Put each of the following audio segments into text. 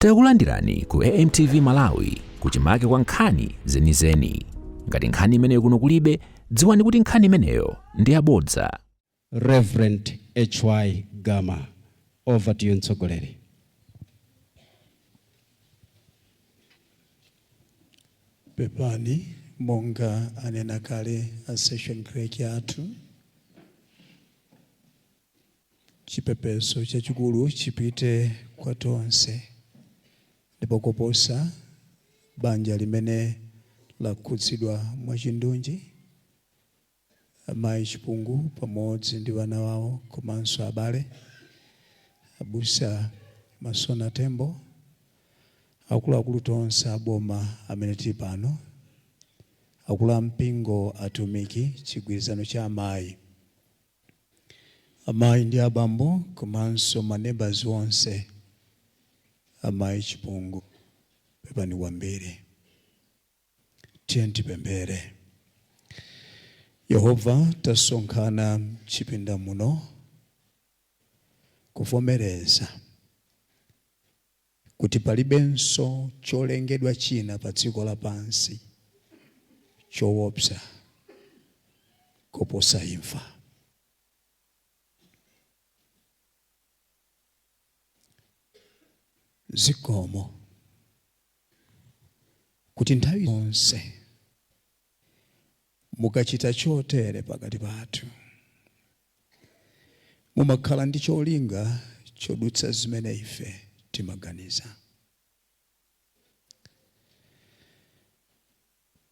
Takulandirani ku AMTV Malawi kuchimake kwa nkhani zenizeni. Ngati nkhani imeneyo kuno kulibe, dziwani kuti nkhani imeneyo ndi yabodza. Reverend H.Y. Gama. Over to you, mtsogoleri. Pepani, monga anena kale a session clerk athu, chipepeso chachikulu chipite kwa tonse ndipo koposa banja limene lakhudzidwa mwachindunji, amayi Chipungu pamodzi ndi vana wawo komanso abale, abusa Masona Tembo, akuluakulu tonse aboma amene tili pano, akulu ampingo, atumiki, chigwirizano cha amayi, amayi ndi abambo, komanso maneighbors onse amayi Chipungu, pepani kwambiri. Tiye tipemphere. Yehova, tasonkhana mchipinda muno kuvomereza kuti palibenso cholengedwa china pa dziko lapansi choopsa koposa imfa. Zikomo kuti nthawi zonse mukachita chotere pakati pathu, mumakhala ndi cholinga chodutsa zimene ife timaganiza.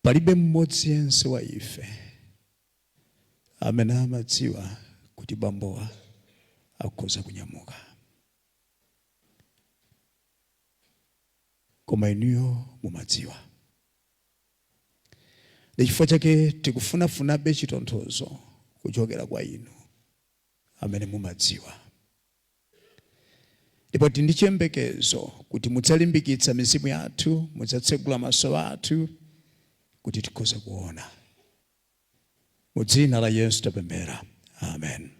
Palibe mmodzi yense wa ife amene amadziwa kuti bambowa akhoza kunyamuka, koma inuyo mumadziwa. Ndi chifukwa chake tikufunafunabe chitonthozo kuchokera kwa inu amene mumadziwa, ndipo tili ndi chiyembekezo kuti mudzalimbikitsa mizimu yathu, mudzatsegula maso athu kuti tikhoze kuona. Mu dzina la Yesu tapemphera, amen.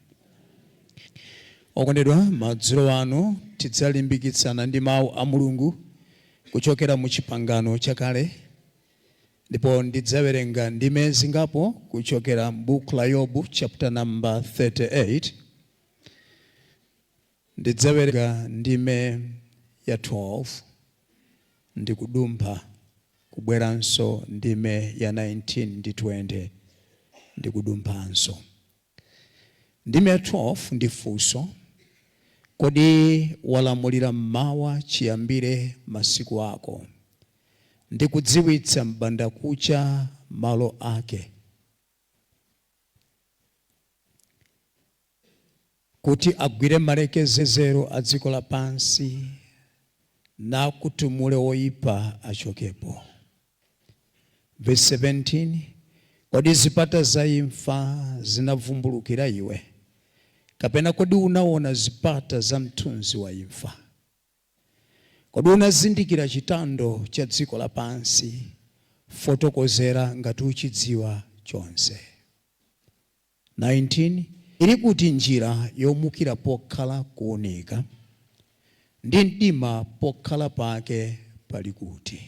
Okondedwa, madzulo ano tidzalimbikitsana ndi mawu a Mulungu kuchokera mu Chipangano Chakale, ndipo ndidzawerenga ndime zingapo kuchokera m'buku la Yobu chapter number 38. Ndidzawerenga ndime ya 12 ndikudumpha kubweranso ndime ya 19 ndi 20 ndikudumphanso. Ndime ya 12 ndi funso: kodi walamulira mmawa chiyambire masiku ako, ndi kudziwitsa m'bandakucha malo ake, kuti agwire malekezero a dziko lapansi, nakutumule woyipa achokepo? Verse 17: kodi zipata za imfa zinavumbulukira iwe, kapena kodi unaona zipata za mthunzi wa imfa? Kodi unazindikira chitando cha dziko lapansi? Fotokozera ngati uchidziwa chonse. 19 ili kuti njira yomukira pokhala kuunika, ndi mdima pokhala pake pali kuti,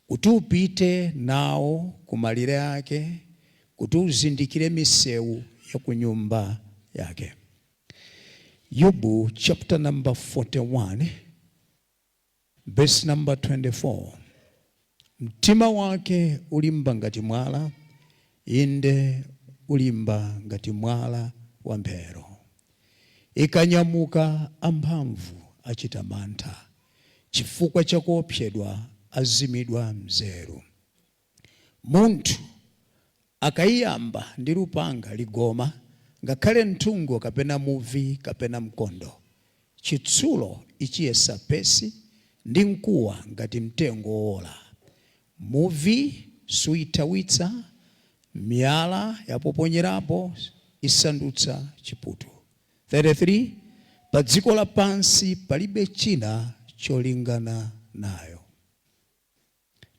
kuti upite nawo kumalire ake, kuti uzindikire misewu ya ku nyumba yake? Yobu chapter number 41 verse number 24: mtima wake ulimba ngati mwala, inde ulimba ngati mwala wa mphero. Ikanyamuka, amphamvu achita mantha, chifukwa chakuopsedwa azimidwa mzeru. Munthu akayiyamba ndi lupanga ligoma, ngakhale nthungo kapena muvi kapena mkondo. Chitsulo ichiyesa phesi, ndi mkuwa ngati mtengo wowola. Muvi suyithawitsa, miyala yapoponyerapo isandutsa chiputu. 33 pa dziko lapansi palibe china cholingana nayo,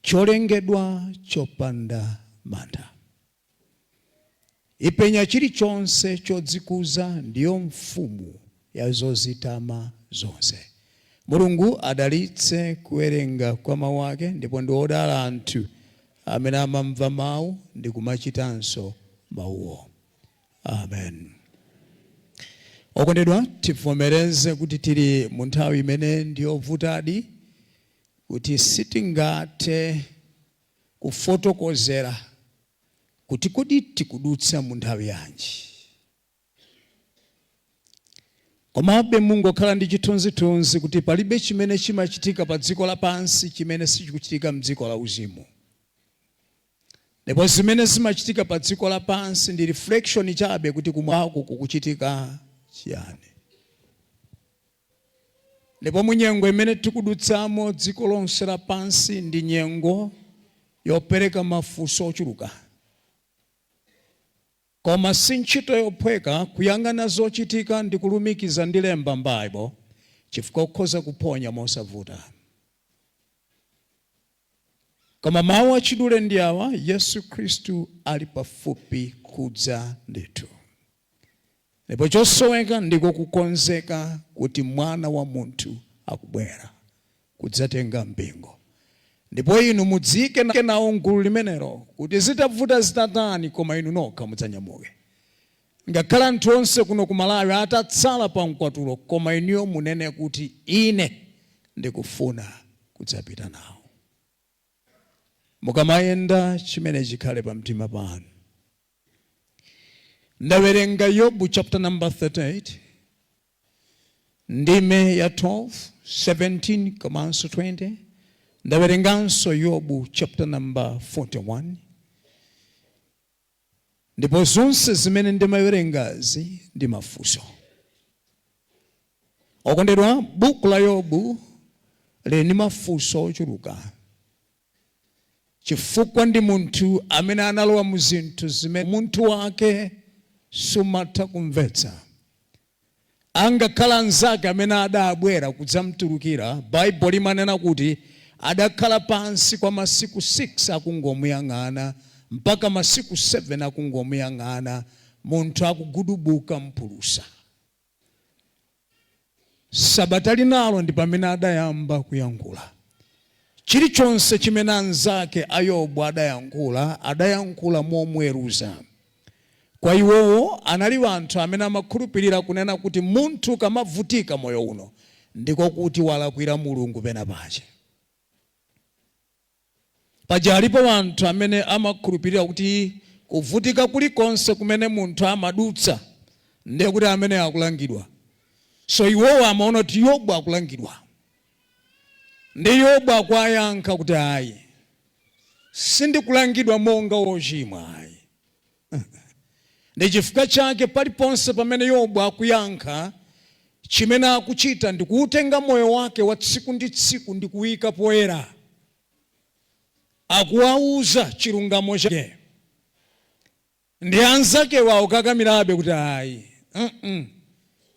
cholengedwa chopanda mantha. Ipenya chilichonse chodzikuza, ndiyo mfumu ya zozitama zonse. Mulungu adalitse kuwerenga kwa mawu ake, ndipo ndi odala anthu amene amamva mawu ndi kumachitanso mawuwo. Amen. Okondedwa, tivomereze kuti tili mu nthawi imene ndiyovutadi, kuti sitingathe kufotokozera kuti kodi tikudutsa mu nthawi yanji. Komabe mungokhala ndi chithunzithunzi kuti palibe chimene chimachitika pa dziko lapansi chimene sichikuchitika mdziko la uzimu. Ndipo zimene zimachitika pa dziko lapansi ndi reflection chabe kuti kumwambako kukuchitika chiyani. Ndipo munyengo imene tikudutsamo dziko lonse lapansi ndi nyengo yopereka mafunso ochuluka. Koma si ntchito yophweka kuyang'ana zochitika ndi kulumikiza ndi lemba m'Baibo, chifukwa ukhoza kuphonya mosavuta. Koma mawu achidule ndi awa: Yesu Khristu ali pafupi kudza ndithu. Ndipo chosoweka ndiko kukonzeka kuti Mwana wa munthu akubwera kudzatenga mpingo. Ndipo inu mudziike nawo m'gulu limenelo, kuti zitavuta zitatani, koma inu nokha mudzanyamuke. Ngakhale anthu onse kuno ku Malawi atatsala pa mkwatulo, koma inuyo munene kuti, "Ine ndikufuna kudzapita nawo." Mukamayenda, chimene chikhale pamtima panu. Ndawerenga Yobu chapter number 38, ndime ya 12, 17 komanso 20. Ndawerenganso Yobu chapter number 41, ndipo zonse zimene ndimawerengazi ndi mafunso. Okondedwa, buku la Yobu lili ndi mafunso ochuluka, chifukwa ndi munthu amene analowa mu zinthu zimene munthu wake sumatha kumvetsa. Angakhala anzake amene adabwera kudzamtulukira, Baibulo limanena kuti adakhala pansi kwa masiku 6 akungomuyang'ana, mpaka masiku 7 akungomuyang'ana munthu akugudubuka mphulusa. Sabata linalo ndi pamene adayamba kuyankhula. Chilichonse chimene anzake a Yobu adayankhula, adayankhula momweruza. Kwa iwowo anali anthu amene amakhulupirira kunena kuti munthu ukamavutika moyo uno, ndiko kuti walakwira Mulungu pena pache. Paja alipo anthu amene amakhulupirira kuti kuvutika kulikonse kumene munthu amadutsa, ndiye kuti amene akulangidwa. So iwowo amaona kuti Yobu akulangidwa. Ndi Yobu akuwayankha kuti, "Ayi, sindikulangidwa monga wochimwa, ayi." Ndi chifukwa chake paliponse pamene Yobu akuyankha, chimene akuchita ndi kuutenga moyo wake wa tsiku ndi tsiku ndi kuwuyika poyera, akuwauza chilungamo chake. Ndi anzakewo akukakamirabe kuti, "Ayi,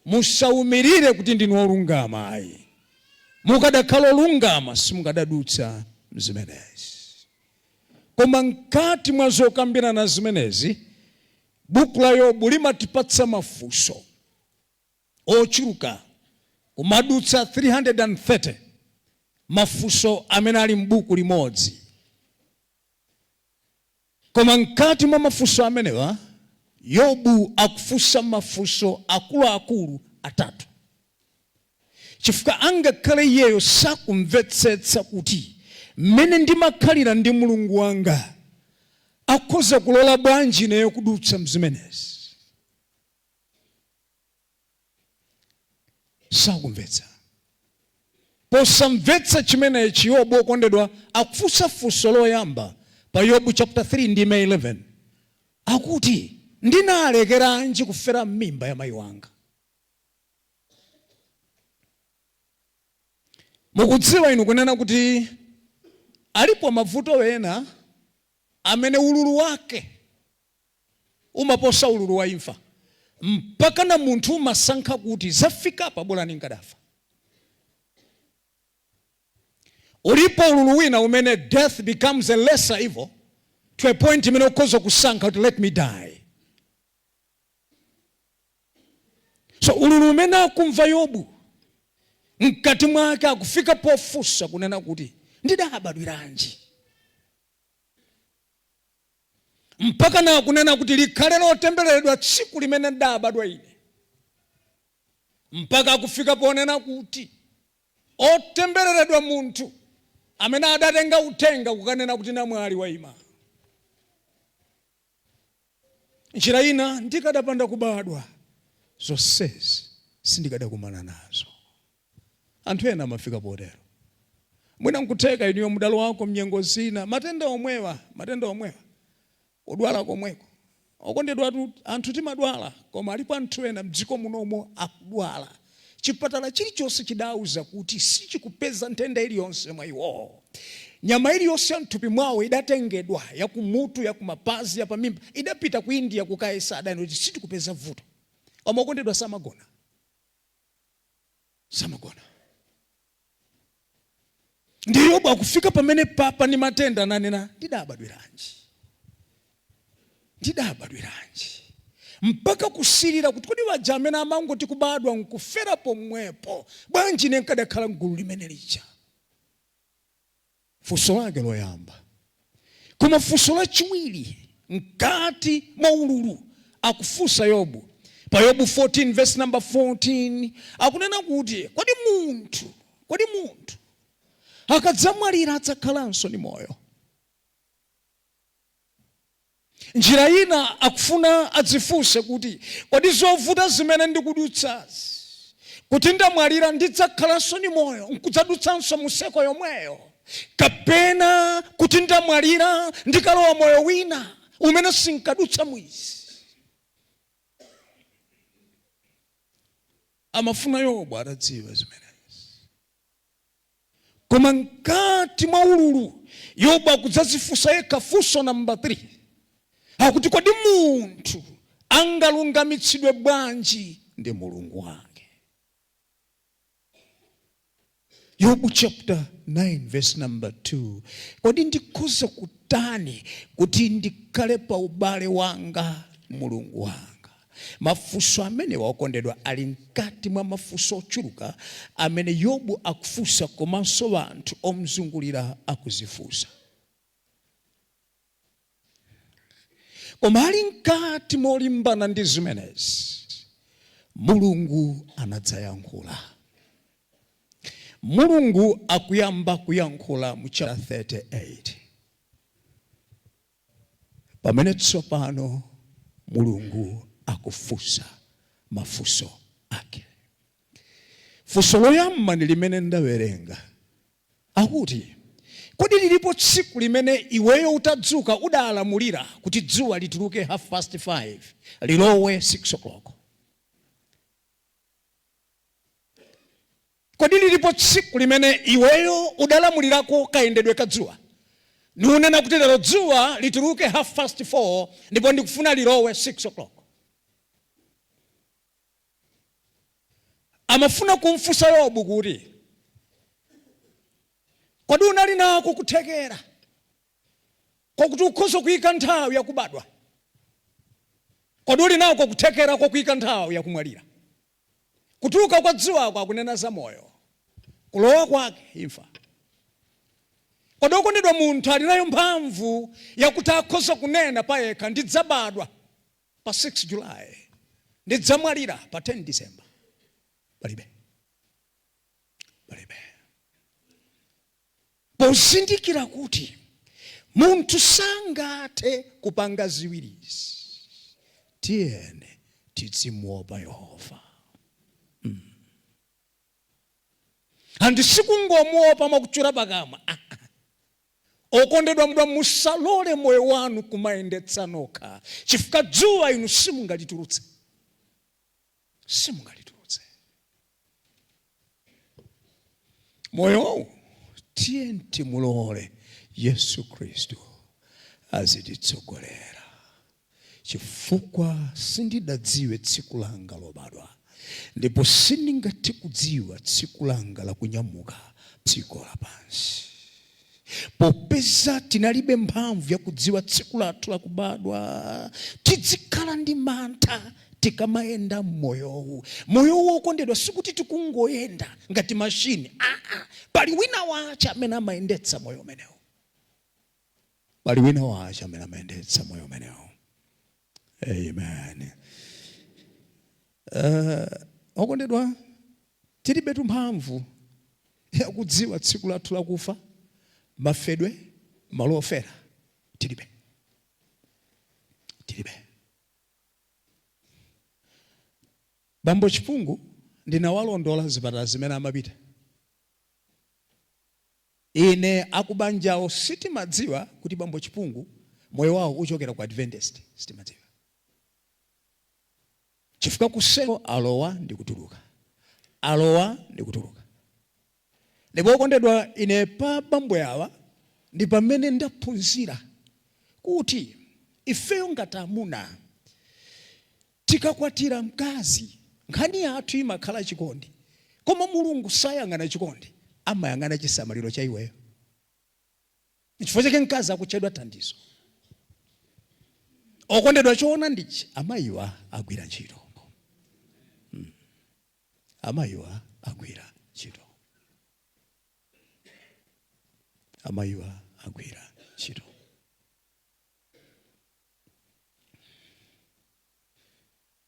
musaumirire kuti ndinu olungama, ayi. Mukadakhala olungama simukadadutsa zimenezi." Koma mkati mwa zokambirana zimenezi, buku la Yobu limatipatsa mafunso ochuluka, kumadutsa 330 mafunso amene ali m'buku limodzi. Koma mkati mwa mafunso amenewa, Yobu akufunsa mafunso akuluakulu atatu, chifukwa angakhale iyeyo sakumvetsetsa kuti mmene ndimakhalira ndi Mulungu wanga, akhoza kulola bwanji ineyo kudutsa mzimenezi. Sakumvetsa. Posamvetsa chimenechi, Yobu, okondedwa, akufunsa funso loyamba pa Yobu chapter 3 ndime 11, akuti, "Ndinalekeranji kufera m'mimba ya mayi wanga?" Mukudziwa inu kunena kuti alipo mavuto ena amene ululu wake umaposa ululu wa imfa, mpaka na munthu umasankha kuti zafikapa, bolani nkadafa. Ulipo ululu wina umene death becomes a lesser evil, to a point imene ukhoza kusankha kuti, "Let me die." So ululu umene akumva Yobu Mkati mwake akufika pofunsa kunena kuti ndidabadwiranji, mpaka na kunena kuti likhale lotembereredwa tsiku limene ndidabadwa ine, mpaka akufika ponena kuti otembereredwa munthu amene adatenga uthenga kukanena kuti namwali wayima. Njira ina, ndikadapanda kubadwa zonsezi sindikadakumana nazo. Anthu ena amafika potero. Mwina nkutheka inuyo mudalowako mnyengo zina, matenda omwewa, matenda omwewa, kudwala komweko. Okondedwa, anthu timadwala, koma alipo anthu ena mdziko munomo akudwala, chipatala chilichonse chidauza kuti sichikupeza nthenda iliyonse mwa iwowo. Nyama iliyonse ya mthupi mwawo idatengedwa, yakumutu, yakumapazi, yapamimba, idapita ku India kukayesa, adani kuti sitikupeza vuto. Koma okondedwa, samagona, samagona. Ndi Yobu akufika pamene papa ndi matenda, nanena, "Ndidabadwiranji? Ndidabadwiranji?" Mpaka kusilira kuti kodi waja amene amangoti kubadwa nkufera pomwepo, bwanji ine nkadakhala mgulu limene lija? Funso lake loyamba. Koma funso lachiwiri, mkati mwa ululu akufunsa Yobu pa Yobu 14 verse number 14, akunena kuti kodi munthu akadzamwalira adzakhalanso ndi moyo? Njira ina akufuna adzifunse kuti kodi zovuta zimene ndikudutsazi, kuti ndamwalira ndidzakhalanso ndi moyo nkudzadutsanso mu cycle yomweyo, kapena kuti ndamwalira ndikalowa moyo wina umene sinkadutsa mwizi? Amafuna Yobu atadziwa zimenezi. Koma mkati mwa ululu Yobu akudzazifunsa yekha funso namba 3, akuti kodi munthu angalungamitsidwe bwanji ndi Mulungu wake? Yobu chapter 9 verse number 2. Kodi ndikhoza kutani kuti ndikhale pa ubale wanga Mulungu wanga? Mafunso amene, okondedwa, ali mkati mwa mafunso ochuluka amene Yobu akufunsa, komanso anthu omzungulira akuzifunsa. Koma ali mkati molimbana ndi zimenezi, Mulungu anadzayankhula. Mulungu akuyamba kuyankhula mu chapter 38, pamene tsopano Mulungu akufunsa mafunso ake. Funso loyamba ndi limene ndawerenga, akuti kodi lilipo tsiku limene iweyo utadzuka udalamulira kuti dzuwa lituluke 5:30, lilowe 6 o'clock? Kodi lilipo tsiku limene iweyo udalamulirako kayendedwe ka dzuwa, niunena kuti lero dzuwa lituluke 4:30 ndipo ndikufuna lilowe 6 o'clock? Amafuna kumfunsa Yobu kuti kodi unali nako kuthekera kokuti ukhoza kuyika nthawi yakubadwa? Kodi uli nako kuthekera kokuyika nthawi yakumwalira? Kutuluka kwa dzuwako akunena za moyo, kulowa kwake imfa. Kodi okondedwa, munthu ali nayo mphamvu yakuti akhoza kunena payekha, "Ndidzabadwa pa 6 July, ndidzamwalira pa 10 December"? Palibe, palibe. Pozindikira kuti munthu sangathe kupanga ziwirizi, tiyene tidzimuopa Yehova. Andisikungomuopa mwakuchura pakamwa. Ah, ah. Okondedwa mdwa, musalole moyo wanu kumayendetsa nokha, chifukwa dzuwa inu simungalitulutse, simungalitulutse. Moyowu tiye timulole Yesu Khristu azititsogolera, chifukwa sindidadziwe tsiku langa lobadwa, ndipo sindingathe kudziwa tsiku langa lakunyamuka dziko lapansi. Popeza tinalibe mphamvu yakudziwa tsiku lathu lakubadwa, tizikhala ndi mantha. Tikamayenda mmoyowu, moyowu wokondedwa, sikuti tikungoyenda ngati mashini aa. Pali wina wache amene amayendetsa moyo umenewu. Pali wina wache amene amayendetsa moyo umenewu. Amen. Okondedwa, tilibetu mphamvu yakudziwa tsiku lathu lakufa, mafedwe, malo ofera. Tilibe, tilibe. Bambo Chipungu ndinawalondola zipatala zimene amapita. Ine akubanjawo sitimadziwa kuti bambo Chipungu moyo wawo uchokera ku Adventist. Sitimadziwa chifukwa kuseko alowa ndi kutuluka, alowa ndi kutuluka. Ndipo okondedwa, ine pa bambo yawa ndi pamene ndaphunzira kuti ifeyo ngati amuna tikakwatira mkazi, nkhani yathu imakhala chikondi, koma Mulungu sayang'ana chikondi, amayang'ana chisamaliro cha iweyo. Chifukwa chake mkazi akutchedwa thandizo. Okondedwa, choona ndichi, amayiwa agwira ntchito. Amayiwa agwira ntchito. Amayiwa agwira ntchito.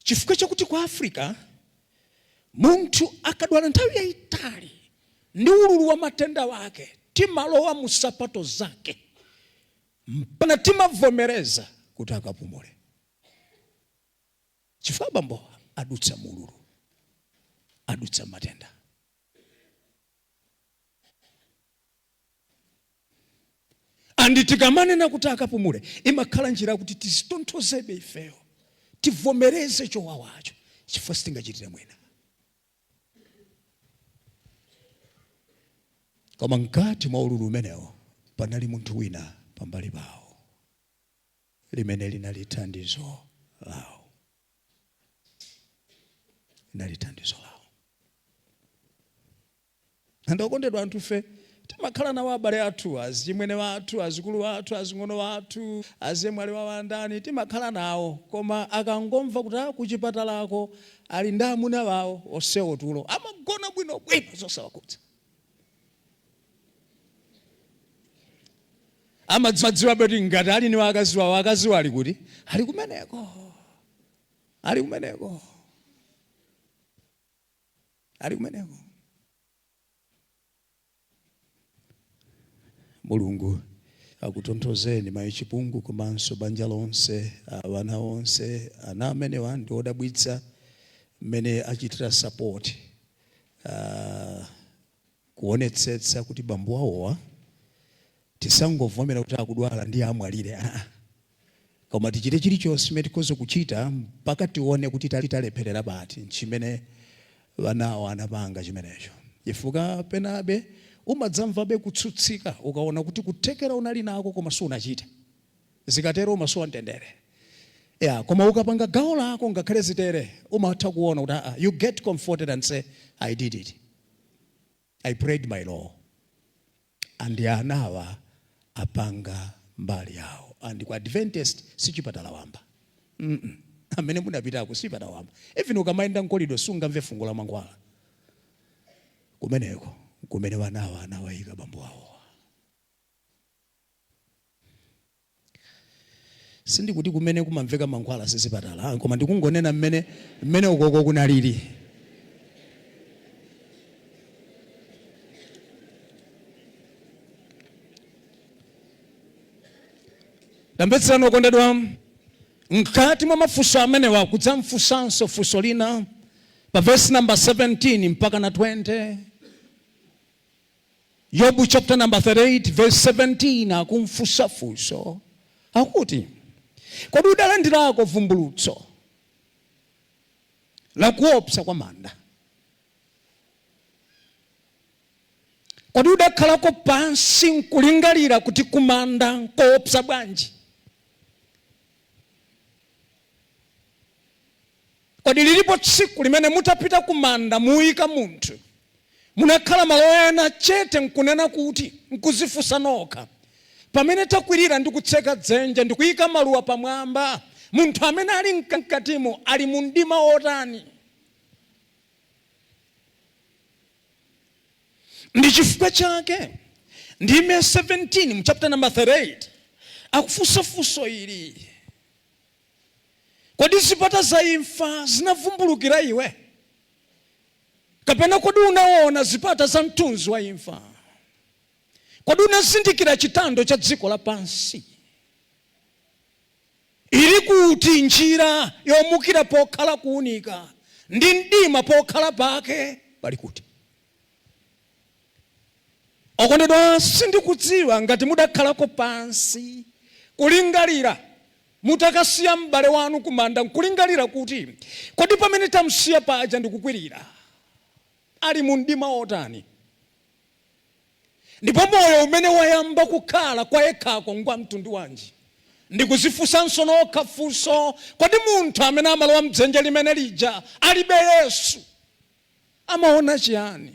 Chifukwa chakuti ku Africa munthu akadwala nthawi yayitali ndi ululu wa matenda wake, timalowa mu sapato zake mpaka timavomereza kuti akapumule, chifukwa abambo adutsa mululu, adutsa matenda. And tikamanena kuti akapumule, imakhala njira kuti tizitonthozebe ifeyo, tivomereze chowawacho, chifukwa sitingachitire mwina. Koma mkati mwa ululu umenewo panali munthu wina pambali pawo limene linali thandizo lawo, linali thandizo lawo. And okondedwa, anthufe timakhala nawo abale athu, azichimwene wathu, azikulu athu, azing'ono athu, azemwali wawo, andani, timakhala nawo. Koma akangomva kuti kuchipatalako ali ndi amuna wawo, onsewo tulo amagona bwinobwino, zosawakhudza. Amadziwa kuti ngati ali ni akazi wawo, akazi ali kuti? Ali kumeneko, ali kumeneko, ali kumeneko. Mulungu akutonthozeni mayi Chipungu komanso banja lonse, ana onse. Ana amenewa ndi odabwitsa mmene achitira support, kuonetsetsa kuti bambo wawowa tisangovomera kuti akudwala ndi amwalire, aa, koma tichite chilichonse chimene tikhoza kuchita mpaka tione kuti talepherera pati. Nchimene vanawo anapanga chimenecho, chifukwa penabe umadzamvabe kutsutsika ukaona kuti kuthekera unali nako koma sunachite. Zikatero umasowa mtendere ya. Koma ukapanga gawo lako, ngakhale zitere, umatha kuona kuti you get comforted and say, "I did it, I played my role," and anawa apanga mbali yawo. And ku Adventist si chipatala wamba. Amene munapitako si chipatala wamba. Even ukamayenda mkolido sungamve fungo la mankhwala kumeneko, kumene wanawa anawayika bambo awo. Sindikuti kumene kumamveka mankhwala sizipatala, koma ndikungonena mmene ukoko kunalili. Tamvetserani okondedwa, mkati mwa mafunso amenewa kudzamfunsanso funso lina pa verse number 17 mpaka na 20. Yobu chapter number 38 verse 17, akumfunsa funso akuti, "Kodi udalandirako vumbulutso la kuopsa kwa manda? Kodi udakhalako pansi nkulingalira kuti kumanda nkoopsa bwanji? Kodi lilipo tsiku limene mutapita kumanda muyika munthu, munakhala malo ena chete nkunena kuti, nkuzifunsa nokha, pamene takwirira ndi kutseka dzenje ndi kuyika maluwa pamwamba, Munthu amene ali mkatimo ali mu mdima wotani? Ndi chifukwa chake ndime 17 mu chapter number 38 akufunsa funso ili: Kodi zipata za imfa zinavumbulukira iwe, kapena kodi unaona zipata za mthunzi wa imfa? Kodi unazindikira chitando cha dziko lapansi? Ili kuti njira yomukira pokhala kuunika, ndi mdima pokhala pake pali kuti? Okondedwa, sindikudziwa ngati mudakhalako pansi kulingalira mutakasiya m'bale wanu kumanda, nkulingalira kuti, kodi pamene tamsiya paja ndikukwirira ali mu mdima wotani? Ndipo moyo umene wayamba kukhala kwa yekhako ngwa mtundu wanji? Ndikuzifunsanso nokha funso, kodi munthu amene amalowa mdzenje limene lija alibe Yesu amaona chiyani?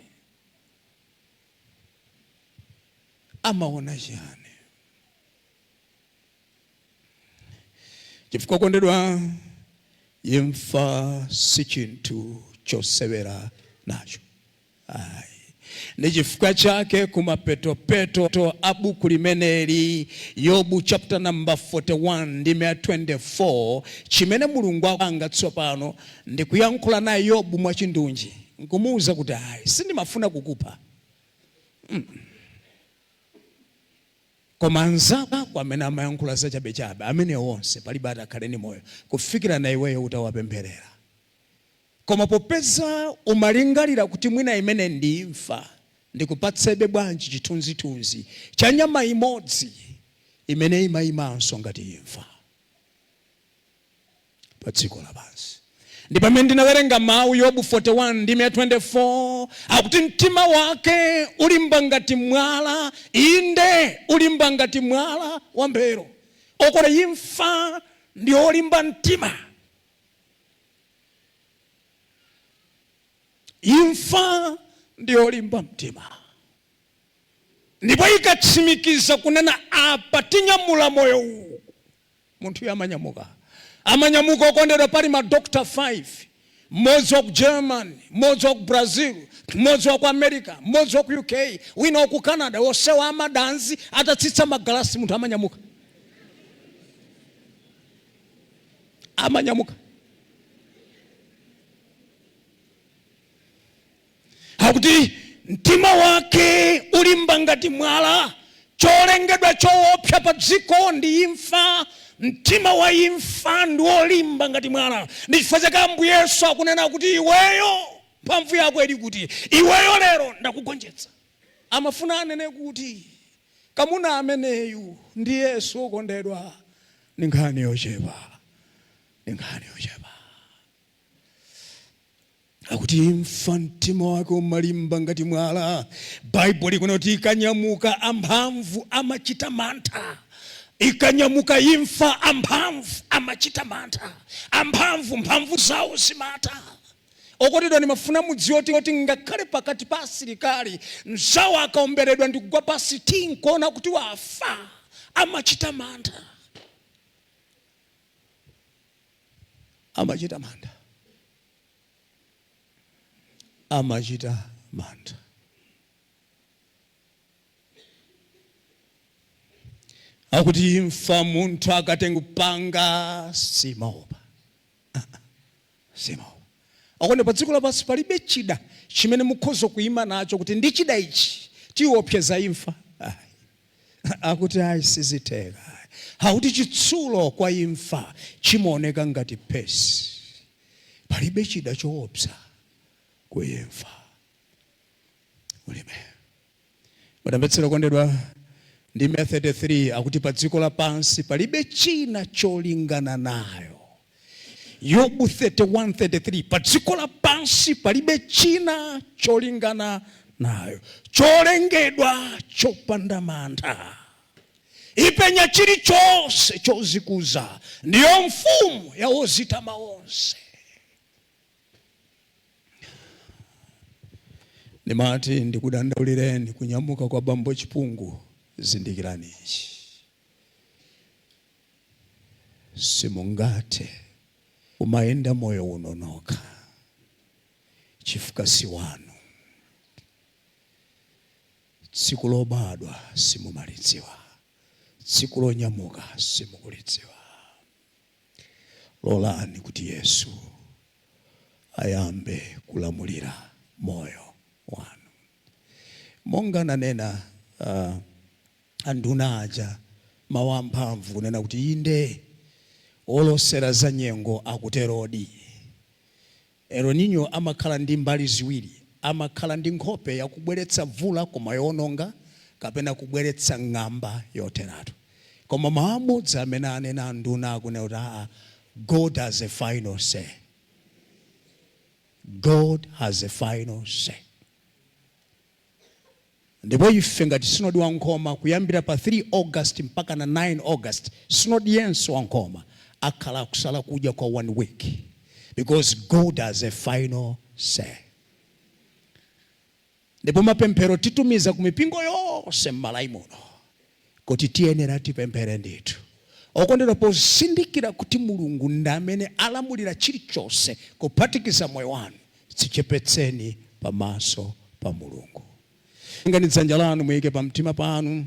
Amaona chiyani? Chifukwa kondedwa, imfa si chinthu chosewera nacho ayi. Ndi chifukwa chake kumapetopeto a buku limeneli, Yobu chapter number 41 ndime ya 24, chimene Mulungu akupanga tsopano ndikuyankhula naye Yobu mwachindunji, nkumuwuza kuti, ayi, sindimafuna kukupha, koma anzako amene amayankhula zachabechabe amene onse palibe atakhale ndi moyo kufikira na iweyo utawapempherera. Koma popeza umalingalira kuti mwina imene ndi imfa, ndikupatsebe bwanji chithunzithunzi cha nyama imodzi imene imayimanso ngati imfa pa dziko lapansi. Ndi pamene ndinawerenga mawu Yobu 41 ndime ya 24, akuti mtima wake ulimba ngati mwala, inde ulimba ngati mwala wa mphero. Okora, imfa ndi olimba mtima. Imfa ndi olimba mtima, ndipo ikatsimikiza kunena apa tinyamula moyo uwu, munthu amanyamuka, amanyamuka. Okondedwa, pali ma doctor 5, mmodzi wa ku German, mmodzi wa ku Brazil, mmodzi wa ku America, mmodzi wa ku UK, wina wa ku Canada, onsewa amadanzi atatsitsa magalasi, munthu amanyamuka, amanyamuka. Akuti mtima wake ulimba ngati mwala. Cholengedwa choopsa pa dziko ndi imfa. Mtima wa imfa ndi wolimba ngati mwala. Ndi chifukwa chake Ambuye Yesu akunena kuti, iweyo mphamvu yako ili kuti? Iweyo lero ndakugonjetsa. Amafuna anene kuti kamuna ameneyu ndi Yesu, okondedwa, ndi nkhani yochepa, ndi nkhani yochepa. Akuti imfa mtima wake umalimba ngati mwala. Baibulo likunena kuti ikanyamuka, amphamvu amachita mantha. Ikanyamuka imfa, amphamvu amachita mantha, amphamvu mphamvu zawo zimatha. Okondedwa, ndimafuna mudziwe kuti ngakhale pakati pa asilikali, mzawo akaomberedwa ndi kugwa pasi, tinkuona kuti wafa, amachita mantha, amachita mantha, amachita mantha. Akuti imfa munthu akatenga upanga simaopa, simaopa. Akone, pa dziko lapansi palibe chida chimene mukhoza kuyima nacho kuti ndi chida ichi tiopseza imfa. Ayi. Akuti ayi, sizitheka. Akuti chitsulo kwa imfa chimaoneka ngati phesi. Palibe chida choopsa ku imfa, ulibe. Mudamvetsera, kondedwa, ndime 33, akuti pa dziko lapansi palibe china cholingana nayo. Yobu 31:33, pa dziko lapansi palibe china cholingana nayo, cholengedwa chopanda mantha, ipenya chilichonse chozikuza, ndiyo mfumu ya ozitama onse. Ndimati ndikudandaulireni kunyamuka kwa bambo Chipungu. Zindikirani ichi. Simungathe kumayenda moyo uno nokha, chifukwa si wanu. Tsiku lobadwa simumalidziwa, tsiku lonyamuka simukulidziwa. Lolani kuti Yesu ayambe kulamulira moyo wanu. Monga nanena anduna aja mawu amphamvu kunena kuti inde, olosera za nyengo akuterodi. El Nino amakhala ndi mbali ziwiri: amakhala ndi nkhope yakubweretsa mvula koma yowononga, kapena kubweretsa ng'amba yoteratu. Koma mawu amodzi amene anena anduna akunena kuti aa, God has a final say. God has a final say. Ndipo ife ngati Sinodi wa Nkhoma, kuyambira pa 3 August mpaka na 9 August, sinodi yense wa Nkhoma akhala akusala kudya kwa one week, because God has a final say. Ndipo mapemphero titumiza ku mipingo yonse m'Malawi muno kuti tiyenera tipemphere ndithu, okondedwa, pozindikira kuti Mulungu ndi amene alamulira chilichonse kuphatikiza moyo wanu. Dzichepetseni pamaso pa Mulungu. Ngani dzanja lanu muyike pamtima panu.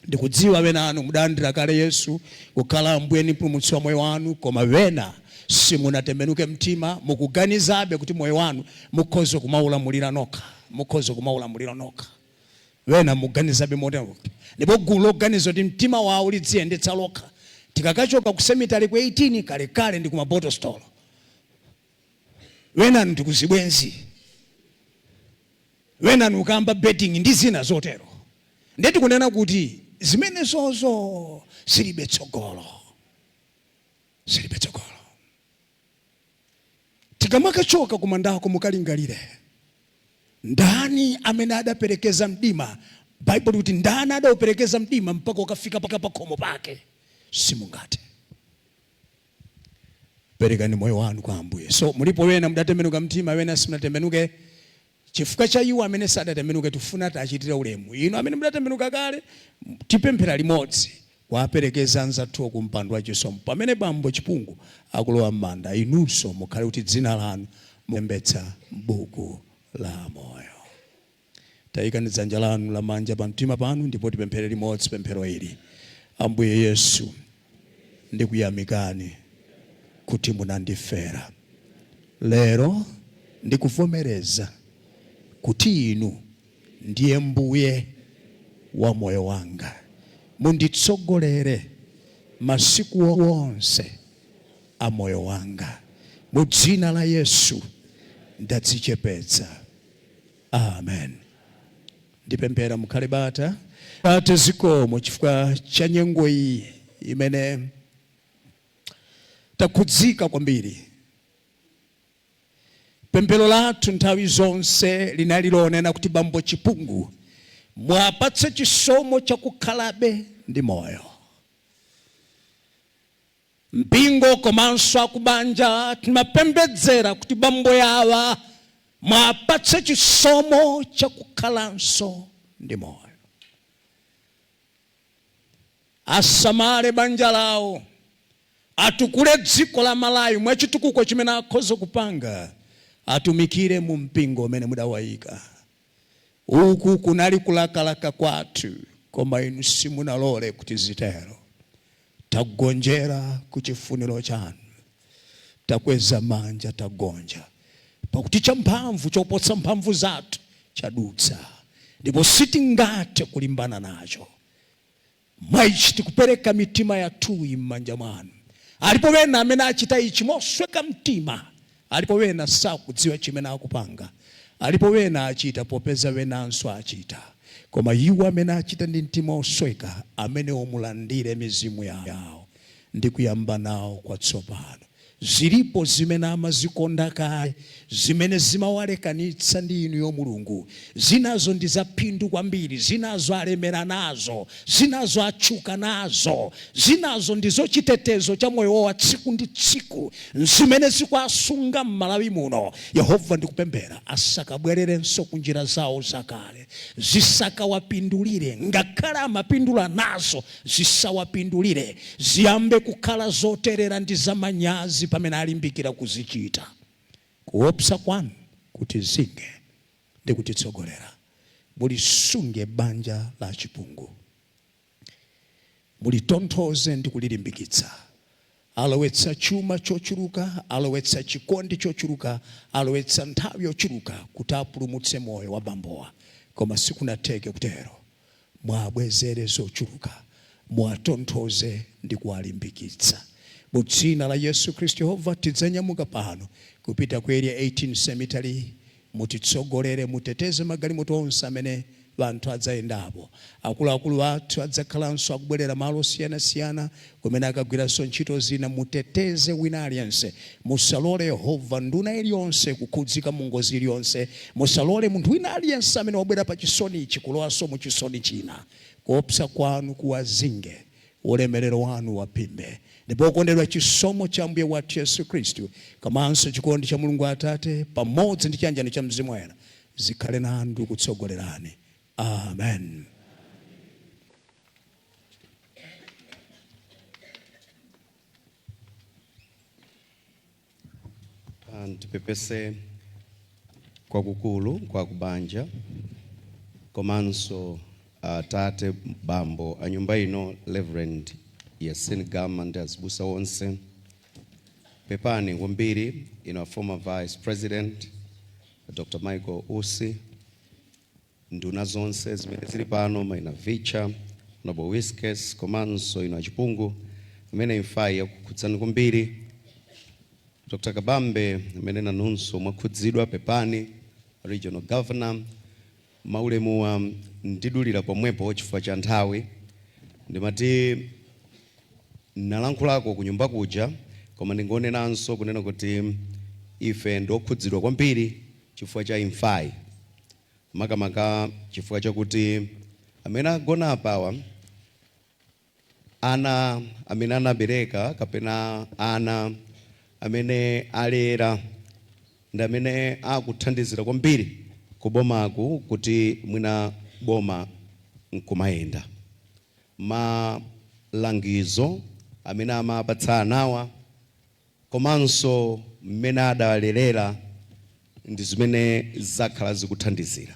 Ndikudziwa wena anu mudalandira kale Yesu kukhala Ambuye ndi Mpulumutsi wa moyo wanu, koma wena simunatembenuke mtima, mukuganizabe kuti moyo wanu mukhoza kumaulamulira nokha, mukhoza kumaulamulira nokha. Wena muganizabe motero. Ndipo gulu loganiza kuti mtima wawo lidziyendetsa lokha, tikakachoka ku cemetery ku 18 kalekale ndi kuma bottle store, wenanu ndikuzibwenzi, wenanu ukamba betting ndi zina zotero. Ndeti kunena kuti zimene zozo zilibe tsogolo, zilibe tsogolo. Tikamakachoka kumandako, mukalingalire ndani amene adaperekeza mdima. Baibulo kuti ndani adauperekeza mdima mpaka ukafika paka pakhomo pake? Simungathe. Perekani moyo wanu kwa Ambuye. So mulipo wena mudatembenuka mtima, wena simunatembenuke. Chifukwa cha iwo amene sadatembenuke, tifuna tachitire ulemu. Inu amene mudatembenuka kale, tipemphera limodzi kuwaperekeza anzathuwo ku mpando wachisomo pamene bambo Chipungu akulowa m'manda. Inunso mukhale kuti dzina lanu mulembetsa m'buku la moyo. Tayikani dzanja lanu lamanja pamtima panu ndipo tipemphere limodzi pemphero ili. Ambuye Yesu, ndikuyamikani kuti munandifera. Lero ndikuvomereza kuti inu ndiye Mbuye wa moyo wanga. Munditsogolere masiku onse a moyo wanga. Mu dzina la Yesu ndadzichepetsa, amen. Ndipemphera mukhale bata. Tate, zikomo chifukwa cha nyengo iyi imene takhudzika kwambiri. Pemphero lathu nthawi zonse linali lonena kuti bambo Chipungu mwapatse chisomo chakukhalabe ndi moyo. Mpingo komanso akubanja timapembedzera kuti bambo yawa mwapatse chisomo chakukhalanso ndi moyo, asamale banja lawo, atukule dziko la Malawi mwachitukuko chimene akhoza kupanga, atumikire mu mpingo umene mudawayika. Uku kunali kulakalaka kwathu, koma inu simunalole kuti zitero. Tagonjera ku chifuniro chanu, takweza manja, tagonja, pakuti champhamvu choposa mphamvu zathu chadutsa ndipo sitingathe kulimbana nacho. Mwaichi tikupereka mitima yathuyi m'manja mwanu. Alipo wena amene achita ichi mosweka mtima, alipo wena sakudziwa chimene akupanga, alipo wena achita popeza wenanso achita. Koma iwo amene achita ndi mtima osweka, amene omulandire mizimu yawo ndi kuyamba nawo kwatsopano. Zilipo zimene amazikonda kale zimene zimawalekanitsa ndi inuyo Mulungu. Zinazo ndi zaphindu kwambiri, zinazo alemera nazo, zinazo atchuka nazo, zinazo ndizo chitetezo cha moyo wa tsiku ndi tsiku, zimene zikuwasunga m'Malawi muno. Yehova, ndikupemphera asakabwererenso ku njira zawo zakale, zisakawapindulire. Ngakhale amapindula nazo, zisawapindulire, ziyambe kukhala zoterera ndi zamanyazi pamene alimbikira kuzichita. Kuopsa kwanu kutizinge ndi kutitsogolera. Mulisunge banja la Chipungu, mulitonthoze ndi kulilimbikitsa. Alowetsa chuma chochuluka, alowetsa chikondi chochuluka, alowetsa nthawi yochuluka kuti apulumutse moyo wa bambowa, koma sikunatheke kutero. Mwabwezere zochuluka, mwatonthoze ndi kuwalimbikitsa. Mu dzina la Yesu Khristu, Yehova, tidzanyamuka pano kupita ku Area 18 Cemetery. Mutitsogolere, muteteze magalimoto onse amene anthu adzayendapo. Akuluakulu athu adzakhalanso akubwerera malo osiyanasiyana kumene akagwiranso ntchito zina. Muteteze wina aliyense. Musalole, Yehova, nduna iliyonse kukhudzika mu ngozi iliyonse. Musalole munthu wina aliyense amene wabwera pa chisoni ichi kulowanso mu chisoni china. Kuopsa kwanu kuwazinge, ulemerero wanu waphimbe. Ndipo okondedwa, chisomo cha Ambuye wathu Yesu Khristu komanso chikondi cha Mulungu Atate pamodzi ndi chiyanjano cha Mzimu Woyera zikhale nanu kutsogolerani. Amen. Ndipepese kwakukulu kwa kubanja komanso tate bambo a nyumba ino, Reverend Yasin Gama, ndi azibusa onse. Pepani kwambiri ino former Vice President Dr. Michael Usi, nduna zonse zimene zili pano, Maina Vicha, Honorable Wiskes, komanso ino achipungu amene imfayi yakukhudzani kwambiri, Dr. Kabambe amene nanunso mwakhudzidwa, pepani, Regional Governor. Maulemuwa ndidulira pomwepo chifukwa cha nthawi. Ndimati nalankhulako ku nyumba kuja, koma ndingonenanso kunena kuti ife ndokhudzidwa kwambiri chifukwa cha imfayi, makamaka chifukwa chakuti amene agona apawa, ana amene anabereka kapena ana amene alera ndi amene akuthandizira kwambiri kubomaku kuti mwina boma nkumayenda. Malangizo amene amapatsa anawa komanso mmene adalerera ndi zimene zakhala zikuthandizira.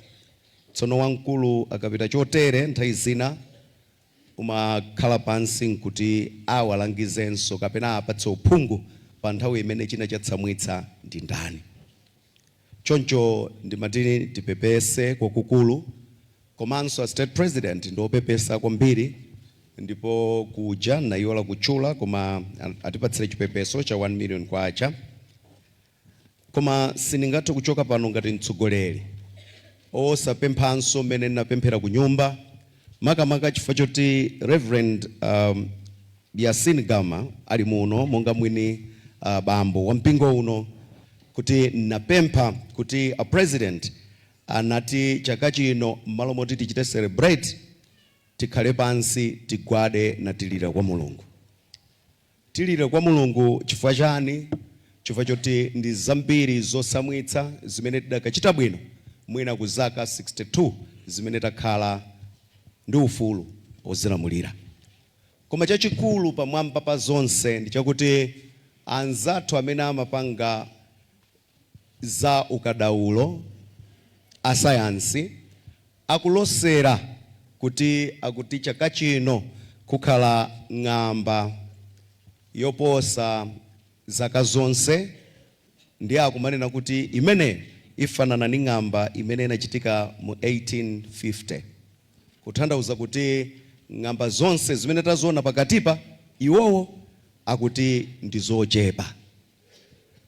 Tsono wamkulu akapita chotere, nthawi zina umakhala pansi nkuti awalangizenso kapena apatse uphungu pa nthawi imene china chatsamwitsa ndi ndani. Choncho ndimati tipepese kwakukulu, komanso a State President ndiopepesa kwambiri, ndipo kuja nayiwala kutchula, koma atipatsire chipepeso cha 1 million kwacha. Koma sindingathe kuchoka pano ngati mtsogoleri osapemphanso mmene ndinapemphera ku nyumba, makamaka chifukwa choti Reverend Yasin Gama ali muno monga mwini bambo wa mpingo uno, kuti napempha kuti a President anati chaka chino m'malo moti tichite celebrate, tikhale pansi, tigwade natilira kwa Mulungu. Tilire kwa Mulungu chifukwa chani? Chifukwa choti ndi zambiri zosamwitsa zimene tidakachita bwino mwina ku zaka 62 zimene takhala ndi ufulu ozilamulira. Koma chachikulu pamwamba pa zonse ndi chakuti anzathu amene amapanga za ukadaulo asayansi akulosera kuti akuti chaka chino kukhala ng'amba yoposa zaka zonse, ndi akumanena kuti imene ifanana ndi ng'amba imene inachitika mu 1850, kutanthauza kuti ng'amba zonse zimene taziona pakatipa iwowo akuti ndi zochepa.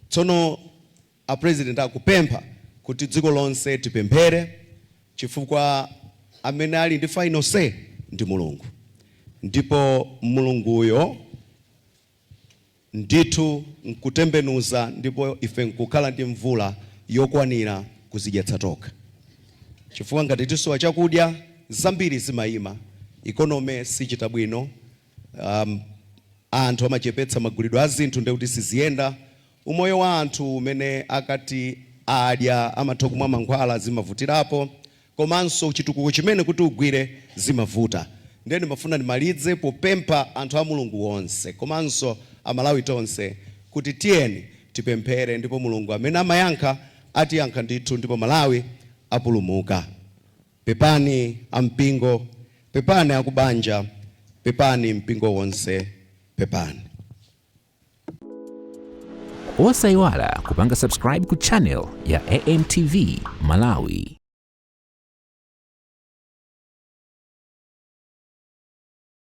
Tsono a President akupempha kuti dziko lonse tipemphere, chifukwa amene ali ndi final say ndi Mulungu, ndipo Mulunguyo Ndithu nkutembenuza ndipo ife nkukhala ndi mvula yokwanira kuzidyetsa tokha, chifukwa ngati tisowa chakudya, zambiri zimayima, economy sichita bwino, anthu amachepetsa magulidwe a zinthu, ndekuti siziyenda. Umoyo wa anthu umene akati adya amatha kumwa mankhwala, zimavutirapo, komanso chitukuko chimene kuti ugwire zimavuta. Ndiye ndimafuna ndimalize popempha anthu a Mulungu wonse komanso Amalawi tonse kuti tiyeni tipemphere, ndipo Mulungu amene amayankha atiyankha ndithu, ndipo Malawi apulumuka. Pepani ampingo, pepani akubanja, pepani mpingo wonse, pepani. Osayiwala kupanga subscribe ku channel ya AMTV Malawi.